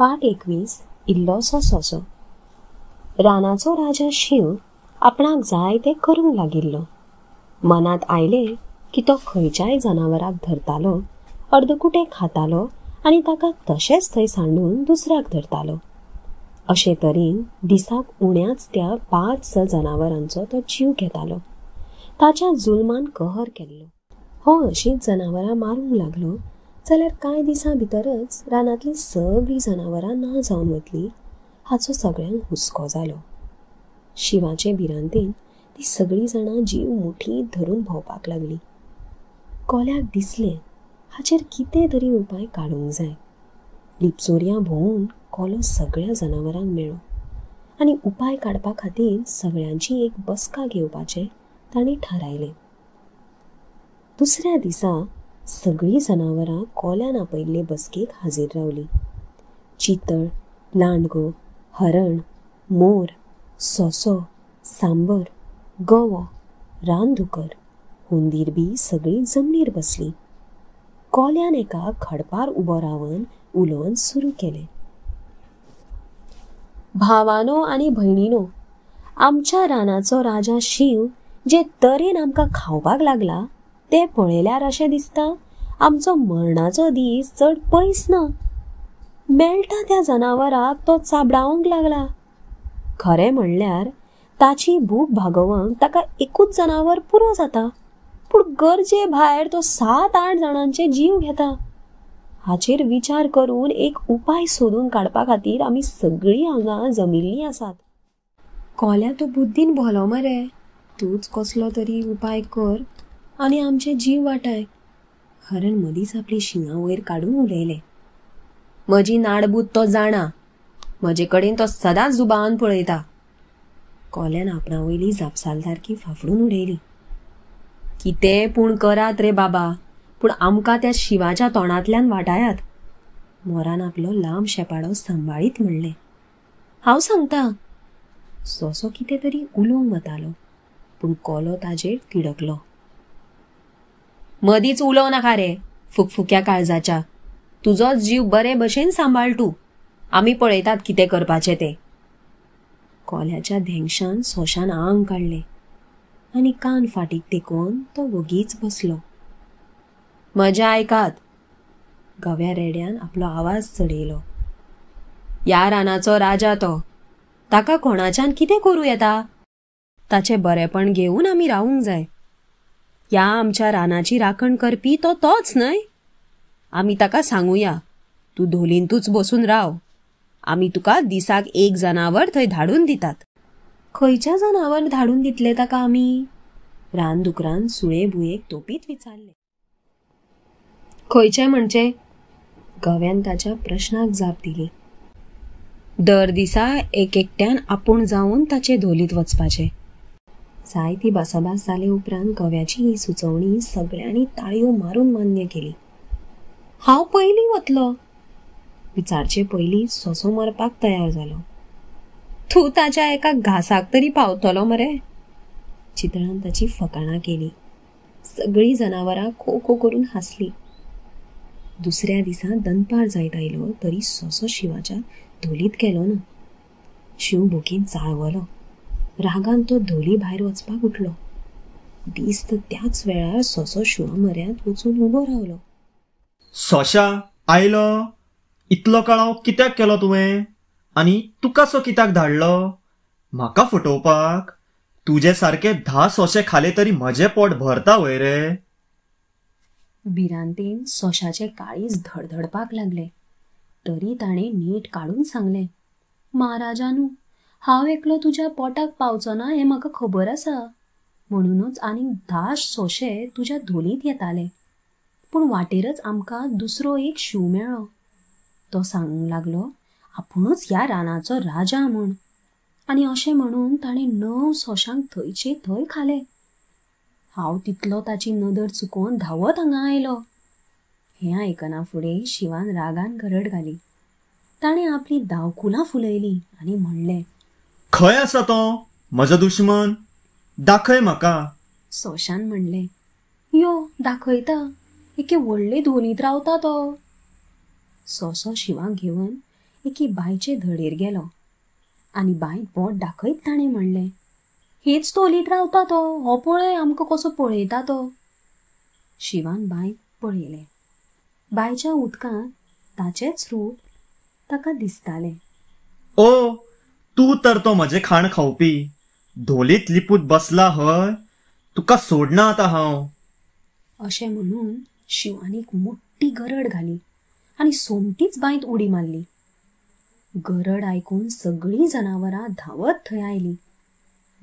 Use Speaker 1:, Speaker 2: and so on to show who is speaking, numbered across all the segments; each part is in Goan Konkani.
Speaker 1: पाठ 21 इल्लोसो सोंसो. रानाचो राजा शिव आपणाक जाय तें करूंक लागिल्लो. मनांत आयलें की तो खंयच्याय जनावराक धरतालो, अर्दकुटें खातालो आनी ताका तशेंच थंय सांडून दुसऱ्याक धरतालो. अशे तरेन दिसाक उण्याच त्या 5-6 जनावरांचो तो जीव घेतालो. ताच्या जुलमान कहर केल्लो. हो अशींच जनावरां मारूंक लागलो जाल्यार कांय दिसां भितरच रानांतलीं सगळीं जनावरां ना जावन वतलीं हाचो सगळ्यांक हुस्को जालो. शिवाचे भिरांतेन ती सगळीं जाणां जीव मुठींत धरून भोंवपाक लागलीं. कोल्याक दिसलें हाचेर कितें तरी उपाय काडूंक जाय. लिपचोरयां भोंवून कोलो सगळ्या जनावरांक मेळ्ळो आनी उपाय काडपा खातीर सगळ्यांची एक बसका घेवपाचें तांणी थारायलें. दुसऱ्या दिसा सगळीं जनावरां कोल्यान आपयल्ले बसकेक हाजीर रावलीं. चितळ, लांडगो, हरण, मोर, सोंसो, सांबर, गवो, रानदुकर, हुंदीर बी सगळीं जमनीर बसलीं. कोल्यान एका खडपार उबो रावन उलोवन सुरू केलें. भावानो आनी भयणीनो, आमच्या रानाचो राजा शिव जे तरेन आमकां खावपाक लागला तें पळयल्यार अशें दिसता आमचो मरणाचो दीस चड पयस ना. मेळटा त्या जनावराक तो चाबडावंक लागला. खरें म्हणल्यार ताची भूक भागोवंक ताका एकूच जनावर पुरो जाता, पूण गरजे भायर तो 7-8 जाणांचे जीव घेता. हाचेर विचार करून एक उपाय सोदून काडपा खातीर आमी सगळीं हांगा जमिल्लीं आसात. कोल्या, तूं बुद्दीन भोलो मरे, तूंच कसलो तरी उपाय कर आनी आमचे जीव वाटाय. हरण मदींच आपली शिंगां वयर काडून उलयलें. म्हजी नाडबूद तो जाणा, म्हजे कडेन तो सदांच जुबान पळयता. कोल्यान आपणा वयली जापसालदारकी फाफडून उडयली. कितें पूण करात रे बाबा, पूण आमकां त्या शिवाच्या तोंडांतल्यान वाटायात. मोरान आपलो लांब शेपाडो सांबाळीत म्हणलें. हांव सांगता. सोंसो कितें तरी उलोवंक वतालो, पूण कोलो ताजेर तिडकलो. मदींच उलोवं नाका रे फुकफुक्या काळजाच्या, तुजोच जीव बरे भशेन सांबाळ तूं, आमी पळयतात कितें करपाचें तें. कोल्याच्या धेंगशान सोंशान आंग काडलें आनी कान फाटीक तेकोवन तो वगीच बसलो. म्हजें आयकात, गव्या रेड्यान आपलो आवाज चडयलो. ह्या रानाचो राजा तो, ताका कोणाच्यान कितें करूं येता? ताचें बरेपण घेवन आमी रावूंक जाय. ह्या आमच्या रानाची राखण करपी तो तोच न्हय? आमी ताका सांगुया, तूं धोलींतूच बसून राव, आमी तुका दिसाक एक जनावर थंय धाडून दितात. खंयच्या जनावर धाडून दितले ताका आमी? रानदुकरान सुळे भुंयेक तोपीत विचारलें. खंयचें म्हणचे? गव्यान ताच्या प्रश्नाक जाप दिली. दर दिसा एक एकट्यान आपूण जावन ताचे धोलींत वचपाचें. जायती भासाभास जाले उपरांत गव्याची ही सुचोवणी सगळ्यांनी ताळयो मारून मान्य केली. हांव पयलीं वतलो. विचारचे पयलीं सोंसो मरपाक तयार जालो. तूं ताच्या एका घासाक तरी पावतलो मरे? चितळान ताची फकाणां केली. सगळीं जनावरां खो खो करून हांसलीं. दुसऱ्या दिसा दनपार जायत आयलो तरी सोंसो शिवाच्या धोलींत गेलो ना. शिव भुकेन चाळवलो. रागान तो धोली भायर वचपाक उठलो. दिस्त त्याच वेळार सोंसो शिवा म्हऱ्यांत वचून उबो रावलो.
Speaker 2: सोंशा आयलो? इतलो कळाव कित्याक केलो तुवें? आनी तुका सो कित्याक धाडलो? म्हाका फटोवपाक? तुजे सारके 10 सोंशे खाले तरी म्हजें पोट भरता वय रे?
Speaker 1: भिरांतेन सोंशाचें काळीज धडधडपाक लागलें. तरी ताणें नीट काडून सांगलें, महाराजानू, हांव एकलो तुज्या पोटाक पावचो ना हें म्हाका खबर आसा, म्हणूनच आनीक 10 सोंशे तुज्या धोलींत येताले. पूण वाटेरच आमकां दुसरो एक शिव मेळ्ळो. तो सांगूंक लागलो आपुणूच ह्या रानाचो राजा म्हूण, आनी अशें म्हणून ताणें 9 सोंशांक थंयचे थंय खाले. हांव तितलो ताची नदर चुकोवन धांवत हांगा आयलो. हें आयकना फुडें शिवान रागान गरड घाली. ताणें आपली दावकुलां फुलयलीं आनी म्हणलें,
Speaker 2: खंय आसा तो म्हजो दुश्मन? दाखय म्हाका.
Speaker 1: सोंशान म्हणलें, यो दाखयता, एके व्हडले धोलींत रावता तो. सोंसो शिवाक घेवन एकी बांयचे धडेर गेलो आनी बांयत बोट दाखयत ताणें म्हणलें, हेच तोलीत रावता तो, हो पळय आमकां कसो पळयता तो. शिवान बांयत पळयलें. बांयच्या उदकांत ताचेंच रूप ताका दिसतालें.
Speaker 2: ओ, तूं तर तो म्हजें खाण खावपी, धोलीत लिपूत बसला हय, तुका सोडना आतां हांव.
Speaker 1: अशें म्हणून शिवान एक मोठी गरड घाली आनी सोमतीच बांयत उडी मारली. गरड आयकून सगळीं जनावरां धांवत थंय आयलीं.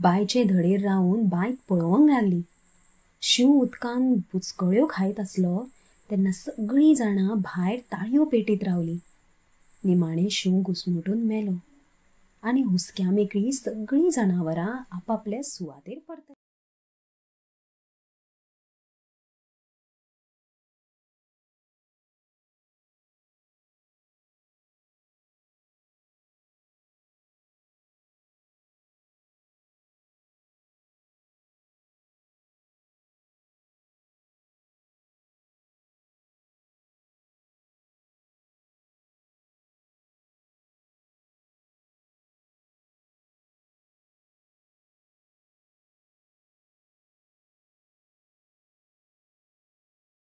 Speaker 1: बांयचे धडेर रावन बांयत पळोवंक लागली. शिव उदकान बुचकळ्यो खायत आसलो तेन्ना सगळीं जाणां भायर ताळयो पेटीत रावलीं. निमाणें शिव घुसमटून मेलो आनी हुसक्या मेकळीं सगळीं जनावरां आपापले सुवातेर परतली.